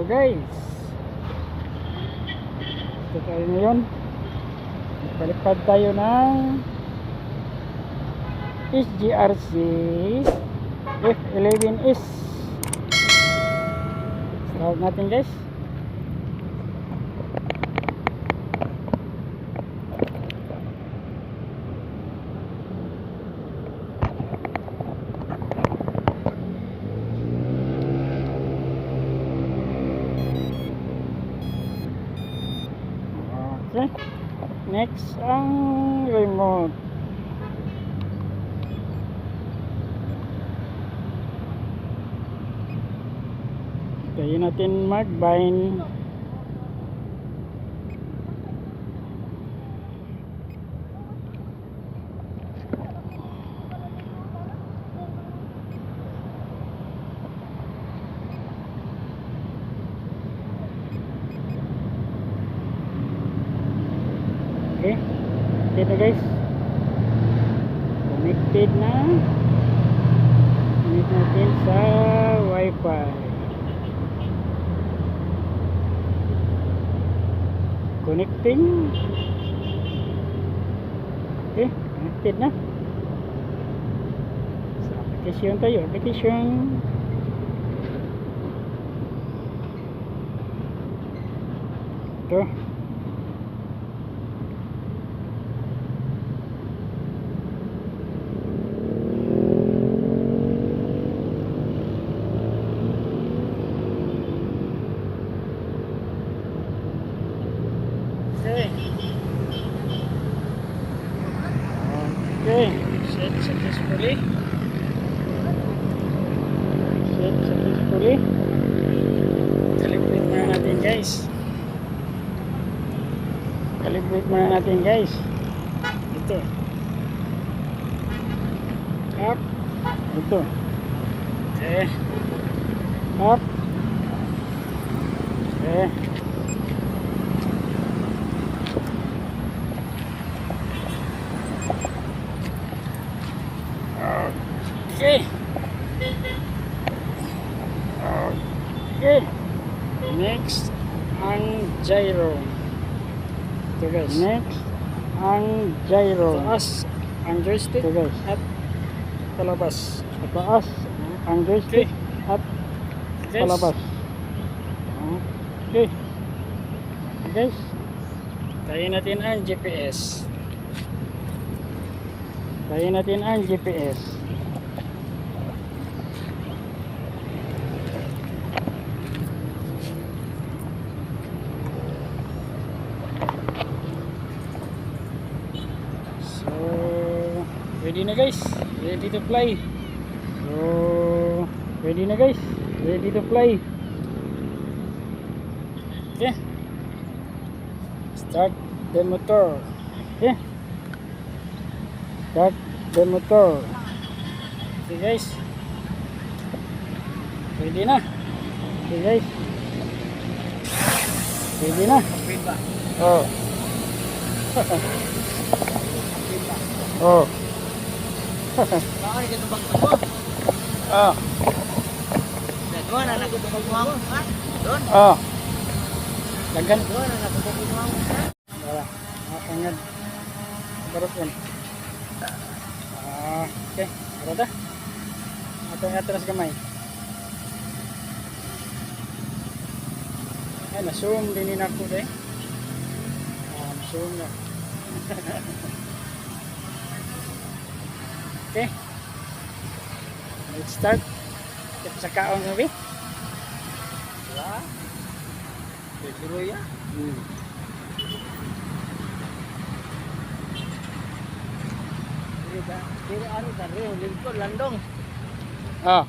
Hello guys. Ito tayo ngayon. Palipad tayo ng SGRC F11S. Start natin, guys. Okay. Next, ang remote. Kaya natin mag-bind. Okay. Okay na, guys. Connected na. Connect natin sa wifi. Connecting. Okay, connected na. Sa application tayo. Application. Ito. Okay. Okay. Set successfully. Set successfully. Calibrate muna natin, guys. Calibrate muna natin, guys. Ito. Up. Ito. Okay. Up. Okay. Okay. Okay. Next, ang gyro. Ito, guys. Next, ang gyro. Taas ang joystick Ito, guys. At palabas. Pataas ang joystick at Guys, palabas. Okay. Guys, Tayo natin ang GPS. Tayo natin ang GPS. So, ready na, guys. Ready to fly. So, ready na, guys. Ready to fly. Okay. Start the motor. Okay. Start the motor. Okay, guys. Ready na. Okay, guys. Ready na. Wait ba? Oh. Oh. Bakit ito bang mo? Ah. Doon na nakutubog mo ako, ha? Doon? Oh. Daghan. Doon na nakutubog mo ako, ha? Wala. Nakangad. Barot yun. Ah, okay. Barot ah. Atong atras gamay. Ay, na-zoom din ni ako eh. Ah, na-zoom na. Okay. Let's start. Ito sa kaong gabi. Diba? Siguro ya. Diri ba? Diri ari ta rin lingkod landong. Ah.